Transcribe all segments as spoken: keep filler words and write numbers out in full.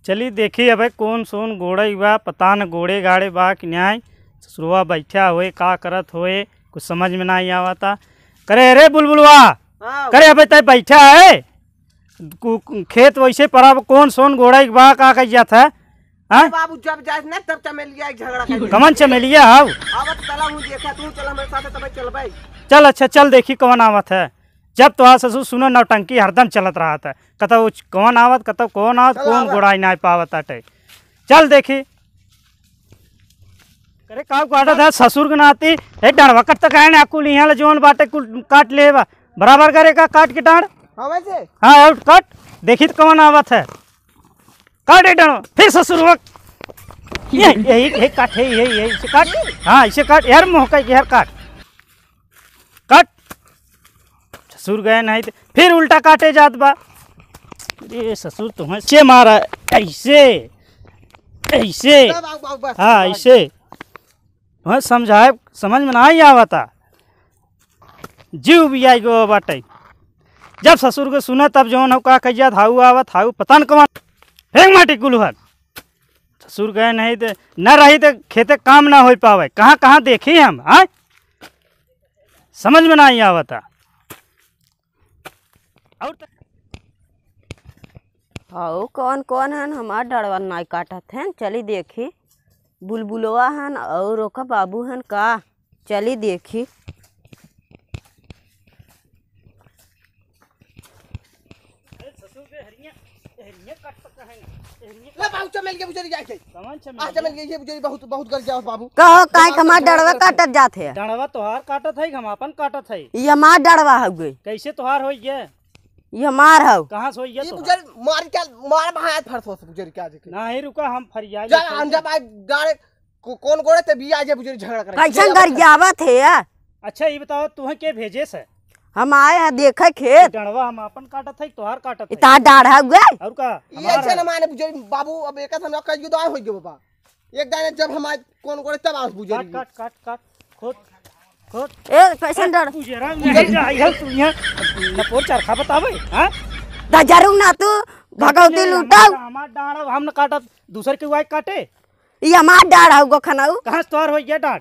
चली देखी अबे कौन सोन गोड़े बा, पता न गोड़े गाड़े बा कि नाहीं। ससुरवा बैठा होए, का करत होए, कुछ समझ में नाहीं आवता। करे रे बुलबुलवा, हाँ। करे अबे तै बैठा है, कु-, कु-, खेत वैसे पड़ा बा, कौन सोन गोड़े बा, का कह जात है? हाँ? बाबू जब जाए ना तब चमेलिया एक झगड़ा कर। कमन चमेलिया हव? आवत तला हूँ देखा, तू चल हमरे साथ तब चलबे। चल अच्छा चल देखी कौन आवत है। जब तोहार ससुर सुनो नौटंकी हरदम चलत रहत है, कतौ कौन आवत, कतौ कौन आवत, चल कौन आवा। गोड़ाई नाहीं पावत आटे। चल देखी। करे काउ काटत है ससुर के नाती, ए डंड़वा कट तक है ना, कुल यहाँ ले जौन बाटे कुल काट ले बा। बराबर करे का काट के डांड़। हाँ वैसे? हाँ, और काट, देखी तो कौन आवत है। काट ए डंड़वा, फिर ससुर वक्त। ये, ये, ये काट है, ये, ये, इसे काट। हाँ, इसे काट, यार मुँह का, यार काट। काट। ससुर गए नाहीं तो फिर उल्टा काटे जात बा। अरे ससुर तुम्हें से मारा, ऐसे, ऐसे। बस, बस, बस, हाँ, बस। ऐसे। तुम्हें समझाए, समझ में नाहीं आवता। जीव भी आई गो बाटे। जब ससुर के सुना तब जौन हो का कह जात, हाउ आवत, हाउ पता न कौन। फेंक माटी कुल हर। ससुर गए नाहीं तो, न रही तो खेते काम ना हो पावे। कहाँ, कहाँ देखी हम, हाँ? समझ में नाहीं आवता। और त- हौ, कौन, कौन हन? हमार डड़वा नाहीं काटत हन, चली देखी। बुलबुलवा हन और ओकर बाबू हन का? चली देखी। अरे ससुर के हरिया, हरिया काट सकता है ना, हरिया ले बाबू, चमेल के बुजरी जाए के। कौन चमेल? आ, चमेल के ये बुजरी बहुत, बहुत गरजावत बाबू। कहो, काहे के हमार डड़वा काटत जात है? डड़वा तोहार काटत है कि हम आपन काटत है? ये हमार डड़वा हउए। कैसे तोहार होई ये? ये हमार हउ। कहाँ से होई ये ये तोहार? बुजरी मार के, मार भाई फरसो से बुजरी के आज के। नाहीं रुका, हम फरिया चल, लेते हम हैं। जब आए गाड़े को-, कौन गोड़े ते भी आ जाए बुजुर्ग झगड़ा करे। कैसन गरियावत है या? अच्छा, ये बताओ, तुहें के भेजे से? हम आए हैं देखे खेत। डंड़वा हम आपन काटत है, तोहार काटत है। इतना डाढ़ है गे। और का? ये हमार ऐसे है। न माने बुजुर्ग बाबू, अब एक हम कह दो हो गए बाबा। एक दाने जब हम आज कौन गोड़े तब आज बुजुर्ग। काट, काट, काट, काट। खोद, खोद। ए, कैसन डाढ़? बुजुर्ग नहीं जाई है तू यहाँ नपोर चरखा बतावे, हाँ? दा जरूर ना तू भगवती नहीं, लूटाऊ। हमार, हमार डाढ़ हम न काटत, दूसर के वाई काटे। ई हमार डाढ़ हउ गोखनऊ। कहाँ से तोहार होई गया डाढ़?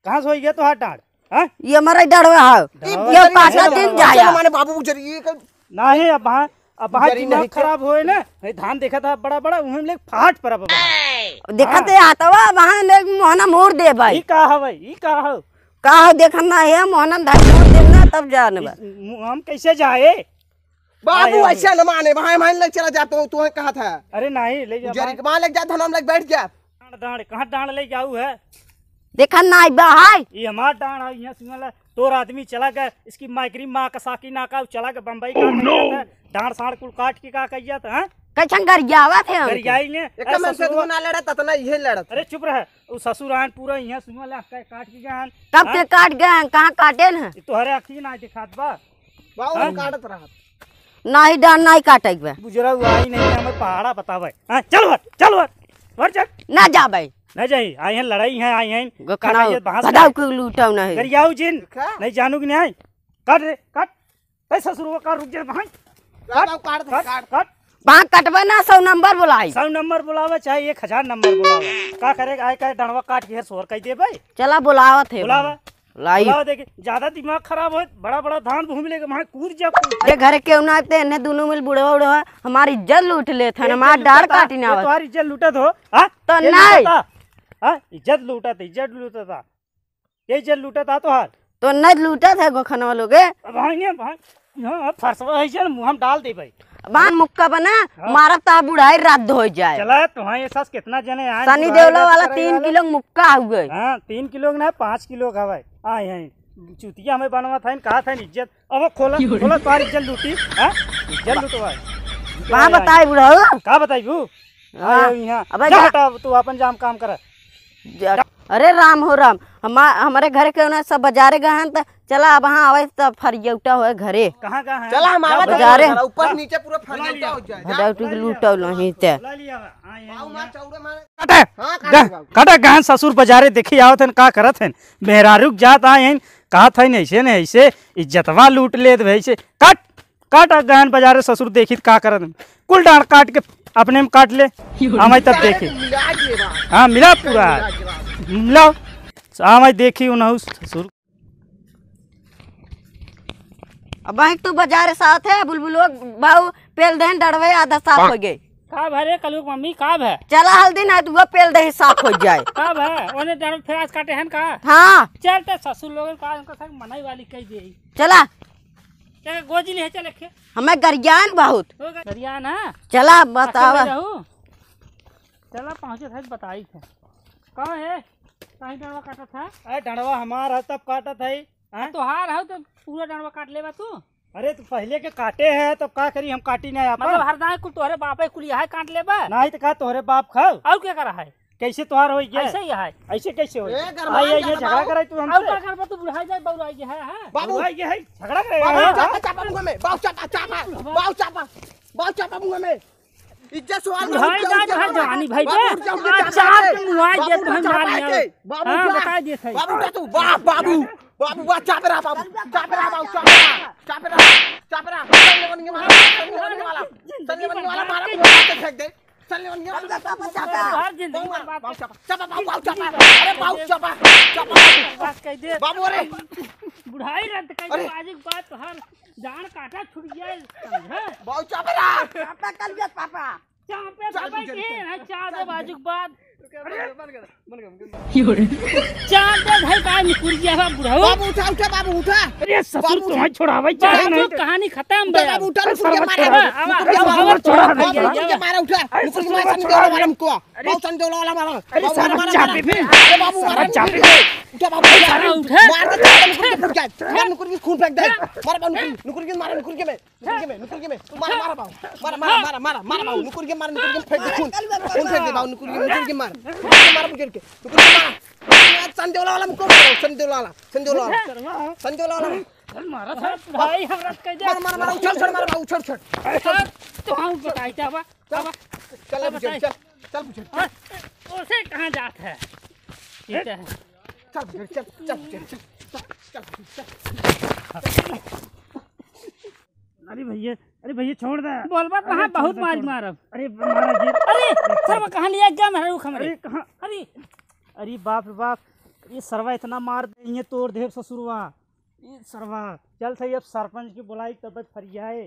कहाँ से होई गया तोहार डाढ़? हाँ? ये हमारा डाढ़वा हउ। डाढ़वा ये है, पाछा ये दिन डाढ़वा। जाया। माने बाबू बुजुर्ग, ये कर नाहीं, अब वहाँ, अब वहाँ बुजुर्ग दिमाग नहीं खराब होए ना, ये धान देखा था बड़ा बड़ा, उहें ले फाट पर अब वहाँ। देखा हाँ। ते आता हुआ, वहाँ ले मोहना मोड़ दे भाई। ई का हवे, ई का हवे? का हो देखा ना है, मोहना धान मोड़ दे ना, तब जाने बा। इस मु-, हम कैसे जाए? बाबू, आयो। ऐसे न माने, भाई, भाई, ले चला जा, तो तू कहा था। अरे नहीं, ले जा, उजरी भाई। के माँ ले जा, धनम ले बैठ जा। डांड़, डांड़, कहाँ डांड़ ले जाऊ है? देखा ना, आई बा, हाय। ये हमार डांड़ है, यहाँ सुन ला, तोर आदमी चला गया, इसकी मायकरी माँ का साकी ना का, चला गया बम्बई का, कह जाता है, डांड़ साड़ कुल काट के का कह जाता है, हाँ? कैसन गरियावत है हमके? गरियाई ने, एक अरे मन से ससुरवा। तू ना लड़त, अतना इहे लड़त। अरे चुप रह, वो ससुर आन पूरा यहाँ सुन ला, का-, काट के गया हन, कब हाँ? के काट गए हैं, कहाँ काटे न? ये तोहरे आँखी ना दिखात बा। बाबू, हाँ? हम काटत रहत। नाहीं, डांड़ नाहीं काटे के बा। बुजरा हुआ ही नहीं, हमें पहाड़ा बतावे। हाँ, चल हट, चल हट, हट चल। ना जाबे। ना जाई, आई हैं लड़ाई है, आई हैं। गोखना काटा ये बांस भदाऊ का। के लूटाऊ नहीं। गरियाऊ जिन, का? नहीं जानू कि नहीं? काट रे, काट। ए ससुर वो का रुक जा भाई। काट, काट, काट, काट। काट। वहाँ कटबे ना, सौ नंबर बुलाई। सौ नंबर बुलावे, चाहे एक हजार नंबर बुलावे। का करे, आए का डंड़वा काट के सोर कह देबे। चला बुलावत है। बुलावा। लाई। बुलाओ देखी, ज्यादा दिमाग खराब होए, बड़ा बड़ा धान भूमि लेके वहाँ कूद जा, कूद। अरे घरे केहू ना आते, इन्हें दुनू मिल बुढ़वा उढ़वा हमार इज्जत लूट लेत हन, हमार इज्जत डांड़ लूटता, काटी ना ये आवत। तोहार इज्जत लूटत हो, हाँ? तो ये नहीं। लूटता, हाँ? इज्जत लूटत, इज्जत लूटता। ये इज्जत लूटता तोहार। तो नहीं लूटत है गोखनवा लोगे। अब भाई ने, भाई, हाँ, अब फरसवा है जन, मुँह हम डाल दे भाई। बान मुक्का बना, हाँ। मारब त बुढ़ाई रात धोई जाए। चला, तुम्हारे साथ कितना जने आए, सनी बुढ़ाई देवला रात वाला करे तीन वाला। किलो मुक्का हुए। हाँ, तीन किलो के ना, पाँच किलो का भाई। आए हैं, चुतिया हमें बनवा था, कहा था इज्जत। अब खोला, क्यों? खोला, तोहार इज्जत लूटी, हाँ? इज्जत लूटवा है। वहाँ आए, बताए आए। बुढ़ऊ। का बताई बू? हाँ। आए हो यहाँ। अबे जा जा। हटा, तू अपन जाम काम कर। जा। अरे राम हो राम, हमा-, हमरे घर के ना सब बजारे गए हैं, त चला अब वहाँ आवे त फरियौटा होए घरे। कहाँ, कहाँ है? चला हम जा आवत बजारे। हैं, ऊपर हाँ। नीचे पूरा बुला फरियौटा लिया। हो जाए। जा। हटा, तू लूटो नहीं ते। बुला लिया, हाँ, ये आओ, यहाँ। मार चौड़े मारे। काटे, हाँ, काटे गा-, बाबू। काटे गहन ससुर बजारे देखी आवत हन, का करत हन। मेहरारू के जात आए हन, कहत हन, ऐसे न ऐसे इज्जतवा लूट लेत भई से। काट। काट आ गहन बाजारे ससुर, देखी त का करत। कुल डांड काट के अपने में काट ले, हम आई तब देखी। मिला के बा। हाँ, मिला पूरा। मिला के बा। मिला। हम आई देखी उनहु ससुर। अब बहिक तू बाजारे साथ है, बुलबुलो बाऊ पेल देहन, डड़वे आधा साफ हो गए। का भा रे कलुआ क मम्मी, का भा? चला हल्दी ना, तू पेल देही, साफ हो जाए। का भा? ओने डांड फेर आज काटे हन का? हाँ। चल ते ससुर लोगन का, उनका संग मनाई वाली कही दे। चला। चल गोजी ले, चल एक। हमें गरियान बहुत। हो ग-, गरियान है? चला बतावा। अच्छा, ले रहू। चला पहुँचे थे, बताई थे। कहाँ है? कहीं डंडवा काटत है? अरे डंडवा हमार है, तब काटत है। हाँ? तोहार है तो पूरा डंडवा काट लेबा तू। अरे, तू पहिले के काटे है, तब का करी, हम काटी ना आपन। मतलब, हर दाएं कुल तोहरे बापे कुल यहै काट लेबा? नाहीं तो का, तोहरे बाप खाओ। और क्या करा है? कैसे तोहार होई गया? ऐसे ही है। ऐसे कैसे होई? ए, गरमाई आई, ये जाता झगड़ा बाबू। कराई तू हमसे। और का करबा, तू बुढ़ाई जाए, बउराई गया है, हाँ? बाबू। बुढ़ाई गया है, झगड़ा करे बाबू, है, चापा, हाँ? चापा मुँह में। बाबू, चापा, चापा। बाबू, चापा। बाबू, चापा मुँह में। इज्जत सवाल में बुढ़ाई उठ जा, जाए, उठ जा, हाँ, बाबू। जवानी भाई बाबू, बे। उठ जा, उठ जा, आज चापा चाप है। के मुँह आई बाबू, दे, उठ जा, तुम चापा मार है। लिया। बाबू, हाँ, उठा तू। बता दिए सही। बाबू, उठा तू। वाह, बाबू। बाबू, वाह, चाप रहा, बाबू। चाप रहा, बाबू, चाप रहा। चाप रहा, चाप रहा। चल, लेवन के मारा, चल, लेवन के मारा। चल, लेवन के मारा, मारा, फेंक दे। चल, लेवन के मारा। बाबू, चापा, चापा। बाबू, चापा। चापा, बाबू, बाबू, चापा। अरे, बाबू, चापा। चापा, बाबू। बात कह दे। बाबू, अरे। बुढ़ाई रंत कह दे, अरे। बाजी के बात तो हर जान काटा छूट गया, समझे? बाबू, चापा रहा। पापा, कल गया, पापा। चापे चल, भाई चल, के चल। ना, चार दे बाजू के बाद। बंद कर, बंद कर, बंद कर। चार दे भाई का निकुल गया बा बुढ़ऊ। बाबू उठा, उठा बाबू उठा। अरे ससुर बाबू उठा। तुम्हें छोड़ावे चाहे बाबू नहीं तो। कहानी खत्म बे। बाबू उठा, अरे नुकुर के सरवा मारा। छोड़ा, नुकुर के आवा, मारा। आवा, आवा, नुकुर के मारा, आवा। नुकुर के मारा, अरे सरवा संजोला छोड़ा। वाला मुकुआ। अरे बाबू संजोला वाला मारा। अरे बाबू सरवा मारा, मारा, चापे मारा। बे। अरे बाबू मारा, सरवा चापे बे। उठा बाबू अरे उठा। सरवा उठा। मार दे, नुकुर के फूट जाए। मार नुकुर के खून फेंक दे। मारा बाबू नुकुर, नुकुर के मारा, नुकुर के में। नुकुर के में, नुकुर के में। मारा, मारा बाबू। मारा, मारा, मारा, मारा, मारा बाबू। नुकुर के मारा, नुकुर के फेंक दे खून। खून फेंक दे बाबू, नुकुर के, नुकुर के मारा। नुकुर के मारा, बुजुर्ग के। नुकुर के मारा। संजय वाला हमको मारो, संजय वाला, संजय वाला। संजय वाला। चल मारा था भाई, हमरा कह दे। मारा, मारा, मारा, उछल, उछल, मारा बाबू, उछल, उछल। चल, तो हम बताई क्या बा? चल, अब चल, अब बुजुर्ग, बताई। चल, चल, बुजुर्ग, चल। हाँ, उसे कहाँ जात है? ठीक है। चल, बुजुर्ग, चल, चल, बुजुर्ग, चल, चल, चल, बुजुर्ग, चल। अरे भैया, अरे भैया, छोड़ दे। बोलबा अरे कहाँ, छोड़ बहुत दे, मारी छोड़ दे। मारब। अरे मारा जी। अरे, सरवा कहाँ लिया गया मेहरारू हमरे? अरे कहाँ? अरे। अरे बाप रे बाप, ये सरवा इतना मार दे, ये तोड़ देब ससुरवा। ये सरवा, चल सही, अब सरपंच के बुलाई तब फरियाए।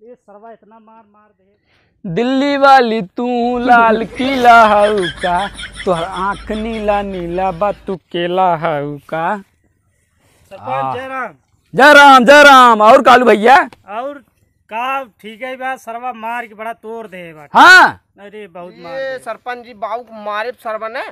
ये सरवा इतना मार मार दे। दिल्ली वाली तू लाल किला हऊ का, तोहर आँख नीला नीला बा, तू केला हऊ का? सरपंच आ। जय राम। जय राम, जय राम। और कालू भैया? और का, ठीक है बा, सरवा मार के बड़ा तोड़ दे बा। हाँ। अरे बहुत मार ये दे। सरपंच जी, बाबू को मारे सरवा ने,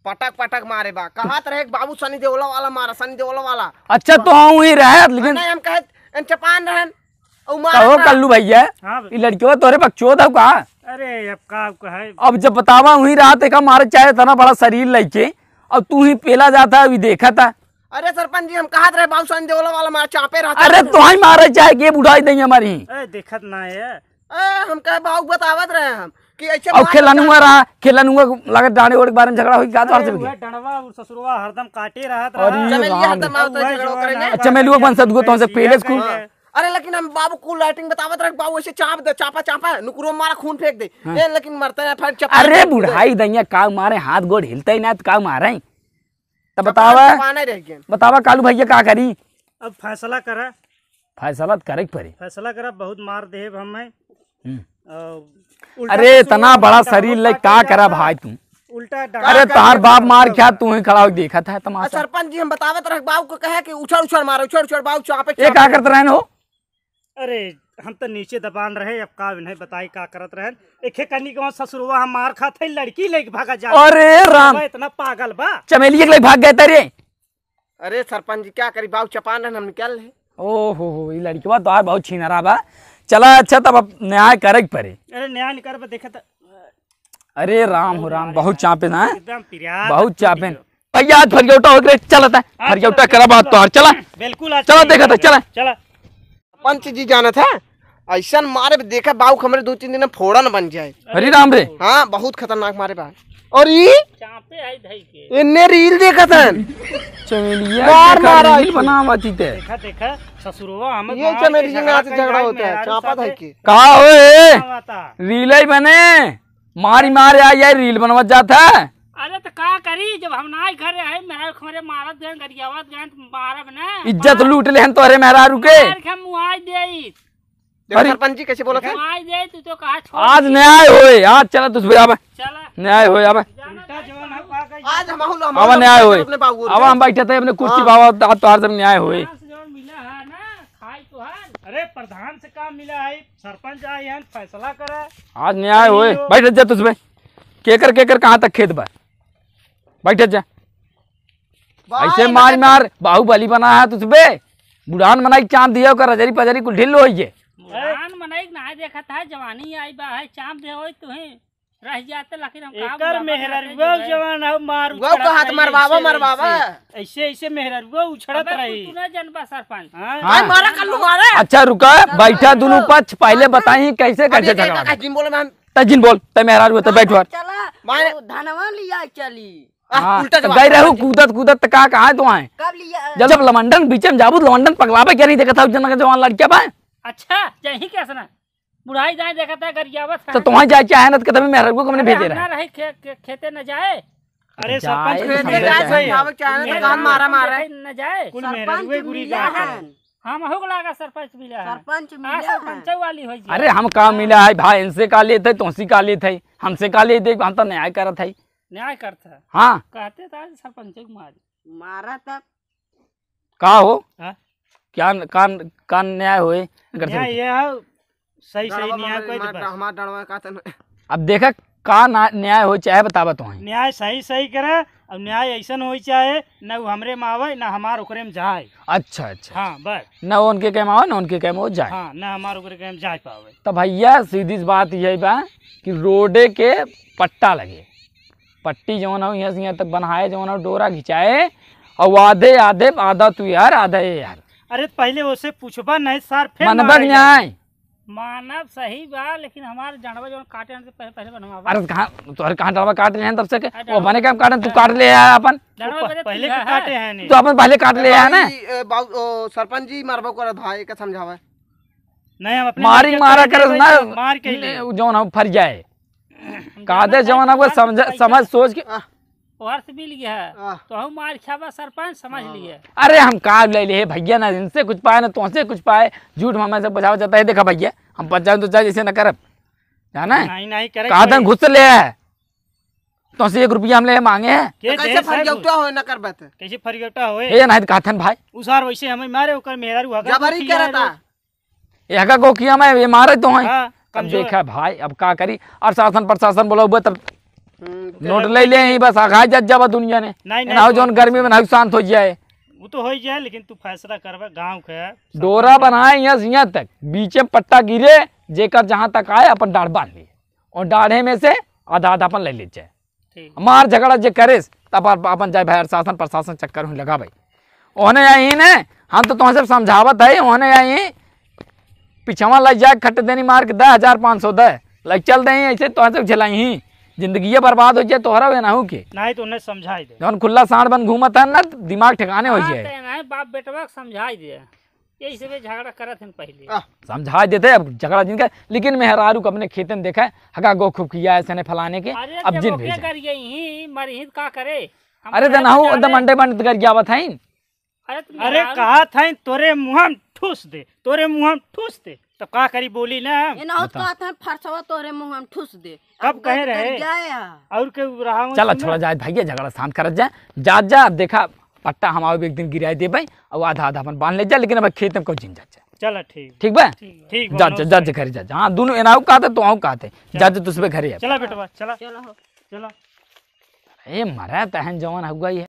पटक पटक मारे बा। कहत रहे कि बाबू सनी देओला वाला मारा, सनी देओला वाला। अच्छा, तो हाँ, वही रहे, लेकिन नहीं, हम कहे, हम चपान रहन, ऊ मारत कहो रहा। कल्लू भैया, हाँ भाई। ई लड़किया तोरे बकचोद हऊ का? अरे, अब का कहे? अब जब बतावा वही रहा, तो का मारे चाहे इतना बड़ा शरीर लइके, अब तू ही पेला जाता, अभी देखा था। अरे सरपंच जी, हम कहत रहे बाबू सनी देओला वाला मार चापे रहता अरे है। तो ही मारे चाहे के बुढ़ाई देंगे हमारी। ए, देखत ना है। ए, हम कहे बाबू बतावत रहे हम कि ऐसे और मार खेलन हुआ रहा, खेलन हुआ लागत डांडे ओढ़ के बारे में झगड़ा होई का तोहर से अरे भी? वह डंडवा और ससुरवा हरदम काटे रहत अरे रहा। चमेलिया राम। हरदम आवत रहे वह झगड़ा जो करे है ना। ना। चमेलिया बन सदगो तो से पहले स्कूल। अरे लेकिन हम बाबू को लाइटिंग बतावत रहे, बाबू ऐसे चाप दे, चापा, चापा, नुकरो मारा खून फेंक दे। हाँ। ए, लेकिन मरते हैं, फिर चपा अरे फेंक दे। बुढ़ाई दैया, काऊ मारे, हाथ गोड़ हिलते ही ना, तो काऊ मारे? तब चपा बतावा, चपा नहीं रह गए। बतावा कालू भैया का करी? अब फैसला करा। फैसला तो करे के पड़ी। फैसला करा, बहुत मार देब हम। हम्म। और उल्टा अरे, कुछ इतना हुआ, बड़ा उल्टा शरीर हुआ, ले, का का करा जाता? भाई तू? उल्टा अरे, डंडा तोहार बाप मार क्या, तू ही खड़ा होके देखत है तमाशा। सरपंच जी, हम बतावत रहे, बाबू को कहे कि उछड़, उछड़ मारो, उछड़, उछड़, बाबू चापे, ये चापे। का करत रहन हो? अरे, हम तो नीचे दबान रहे, अब का नहीं बताई का करत रहन। एक है कनी के वहाँ ससुरवा हम मार खात है, लड़की लेके भागा जा। अरे राम। इतना पागल बा। चमेलिया के लेके भाग गए तेरे। अरे सरपंच जी, क्या करी, बाबू चपान रहन, हम निकल रहे। ओ हो हो, ई लड़कवा तो यार बहुत छीनरा बा। चला, अच्छा, तब अब न्याय करे के पड़े। अरे न्याय नहीं करबे, देखे तो। अरे राम हो राम, बहुत चापे ना, एकदम पिरात बहुत चापे। भैया, आज फरियौटा हो गए, चलता है, आज फरियौटा चला, करा बात बिल्कुल, तोहार, चला। बिल्कुल, आज चला, फरियौटा देखा था, करा, चला। चला। पंच जी जानत है, ऐसन मारे देखा बाबू हमरे दो तीन दिन में फोड़न बन जाए। हरी राम रे। हाँ, बहुत खतरनाक मारे बा। और ई चापे है धई के। इन्ने रील देखत हन। चमेलिया मार देखा, मारा रील है। बनावा चीते। देखा, देखा, ससुरवा हमें ये मार के चमेलिया झगड़ा नाच करके झगड़ा आई होता है, मेहरारू चापा साथे। धई के। का हो ए? बनावा ता। रील ही बने, मारी मार आई, आई रील बनवत जात है। अरे तो का करी, जब हम ना घरे है, मेहरारू हमरे मारत गए, गरियावत गए, तो मारब ना। इज्जत लूट लेहन तोहरे मेहरारू के। मार के हम मुआई देई। देखो अरे। सरपंच जी कैसे बोलत है। आज दे, तू तो कहा छोड़ आज दे। न्याय होए, आज चला तुझ पे आवे। चला। न्याय होए, आवे। जाना उल्टा जवान है, का कही? आज हम आहुल, हम आवा आहुल न्याय अपने होए। अपने बाबू आवा, हम बैठे थे अपने कुर्सी हाँ। बाबा, आज तोहार सब न्याय होए। यहाँ से जो मिला है ना, खाई तो है। अरे प्रधान से काम मिला है, सरपंच आए हैं, फैसला करे। आज न्याय होए, नहीं हो। बैठ जा तुझ पे। केकर, केकर कहाँ तक खेत बा? बैठ जा। वाह, ऐसे ये मार गजब। मार बाहुबली बना है तुझ पे। बुढ़ान मनाई चांप दिया, ओकर रजरी पजरी कुल ढील होई जे। बुढ़ान मनाई ना देखत है, जवानी आई बा है, चांप दे होई तुहे। रह जाते, लेकिन हम का एकर बुढ़ापा मेहररुआ करते जो है। जवान है, मार वो उछड़त कहा रही, मरवावा, ऐसे, मरवावा। ऐसे, ऐसे, ऐसे मेहररुआ उछड़त अबे, रही। तू ना जनबा सरपंच। हाँ? हाँ। मारा कल्लू मारे। अच्छा रुका, बैठा दोनों पक्ष, पहले बताई कैसे, कैसे अरे, झगड़ा। काका, जिन बोले मैं त जिन बोल, तै मेहरारू है, त बैठ बार। चला, मारे। वो धनवा लिया चली। आह, हाँ, उल्टा तो जवाब। गई रहू कूदत, कूदत त का, कहाँ तो आए? कब लिया? जब, जब लमंडन बीचे में जाबू, लमंडन पगलावे क्या नहीं देखत था, उस जना के जवान लड़किया बा? अच्छा, यही क्या सुना? बुढ़ाई जाए देखत है, गरियावत है। तो तुम्हारे जाए चाहे ना, तो कभी मेहरारू को कमने अरे, भेजे हम रहे? ना रही, खे-, खे-, खेते न जाए। अरे, जाए, सरपंच खेते समझे जाए, जाए। समझावे चाहे ना, तो मेहरारू कान मारा, मारा। देखे न जाए। कुल सरपंच मेहरारू गुरी मिला का है। करे। हम हो लागा सरपंच मिला है। सरपंच आ, मिला सरपंच है। वाली होई जी। अरे, हम का मिला है भाई, इनसे का लेत है, तुमसे का लेत है, हमसे का लेत है, हम तो न्याय करत है। न्याय करत है। हाँ। कहते था सरपंच को मारी। मारा तब। का हो? हाँ? क्या न-, का न-, का न्याय होए? अगर न्याय से ये है, सही, सही डरवा न्याय मार, कोई मार, तो बस। हमार डरवा का तन। अब देखा, का ना, न्याय हो, चाहे बतावा तो है। न्याय सही, सही करे, अब न्याय ऐसन होई चाहे, न वो हमरे में आवे, न हमार ओकरे में जाए। अच्छा, अच्छा। हाँ, बस। न वो उनके के में आवे, न उनके के में वो जाए। हाँ, न हमार ओकरे के में जाए पावे। तो भैया, सीधी सी बात यही बा कि रोडे के पट्टा लगे, पट्टी जौन हो, यहाँ से यहाँ तक बनाए, जौन हो, डोरा खिंचाए, और आधे, आधे, आधा तू यार, आधा ये यार। अरे, पहले ओसे पूछबा नहीं सर, फिर मनबा मारे कि जाए। नहीं? मानब सही बा, लेकिन हमार डंडवा जौन काटे हैं, तो पहले, पहले बनवावा। अरे, कहाँ, तोहरे कहाँ डंडवा काट रहे हैं तब से के? अरे, वो डंडवा बने काम काटे, तू काट ले यार अपन। डंडवा वो प-, बने पहले तू के है। काटे हैं नहीं। तो अपन पहले काट ले यार ना। बाबू जी, ए, बाबू, ओ, सरपंच जी, मारबो करत भाई, के समझावे। नहीं, हम अपने मारी मारा करत ना, मार के ले। जौन हम फर जाए। हम कादे जानत है जमाना को तोहार समझ, समझ सोच के। आह। तोहार से मिल गया है। आह। तो हम मार खाबा सरपंच, समझ हाँ। लिए। अरे हम का ले ले भैया, ना इनसे कुछ पाए, ना तुमसे कुछ पाए। झूठ में हमें सब बुझावा जाता है। देखा भैया, हम पंचायत तो चाहे जैसे ना करब, जाना है? नहीं, नहीं करे कहा कोई। तन घुस ले है, तुमसे एक रुपया हम ले मांगे हैं। के तो कैसे देश है फरियौटा वो? होए ना करबे तो? कैसे फरियौटा होए? ये नहीं तो कहथन भाई। उसार वैसे हमें मारे, ओकर मेहरारू हगत जबरी किया करता। रे। ये हगा को किया मैं, ये मारे तो हैं। हाँ, अब कमजोर। देखा भाई, अब का करी? और शासन प्रशासन बोला हुआ तब हम्म, नोट ले ले ही बस, आघाई जज जावा दुनिया ने। नहीं, नहीं, ना हो तो जौन गर्मी में ना हो शांत हो जाए। वो तो हो ही जाए, लेकिन तू फैसला करबे गाँव के। डोरा बनाए यहाँ से यहाँ तक, बीचे में पट्टा गिरे, जेकर जहाँ तक आए अपन डाढ़ बांध लिए, और डाढ़े में से आधा आधा अपन ले ले जाए। ठीक। मार झगड़ा जे करेस, तब आप अपन जाए भाई, शासन प्रशासन चक्कर हुई लगा भाई। ओहने यही ने, हम तो तुमसे समझावत है, ओहने यही पिछवा लग जाए, खट देनी मार के दस हजार पाँच सौ दे, लग चल दे, ऐसे तुमसे झेलाई ही, जिंदगी बर्बाद हो जाए तोहरा, वे ना हो के। नहीं तो उन्हें समझाई दे। जौन खुला सांड बन घूमत है ना, दिमाग ठिकाने हो हाँ, जाए। ते नहीं, बाप बेटवा के समझाई दे। यही से वे झगड़ा करत हन पहले। आह। समझा देते अब झगड़ा जिनका, लेकिन मेहरारू को अपने खेतन देखा है, हगा गो खूब किया है सने फलाने के, अरे अब जब जिन ओके भेजा। कर गई ही, मरी ही तो का करे? हम अरे करे तो ना हो, तो एकदम जाने। अंडे बंद कर गया बताइन। अरे तुम अरे मेहरारू कहा था तोरे मुँह में ठूस दे, तोरे मुँह में ठूस दे, तो का करी बोली ना। ये ना हो तो बता। कहा था फरसवा तोरे मुँह में ठूस दे। कब अब कहे गलत कर रहे? जाए हा। और के रहा हूँ चला सुन। छोड़ा जाए भैया, झगड़ा शांत करत जाए, जात जा। अब देखा पट्टा हम आओ एक दिन गिराए देबे, और आधा आधा अपन बांध ले जा, लेकिन अब खेत में कोई जिन जा। चला ठीक। ठीक बा? ठीक बा। ठीक बा, जा, जा, नमस्कार। जा, जा, घरे जा, जा। हाँ, दोनों एनाऊ कहते, तो आऊ कहते। चला। जा, जा, तुझे घरे अब। चला बेटवा, चला। चलो हो। चला। ए, मरा तहन जवन हुआ ये।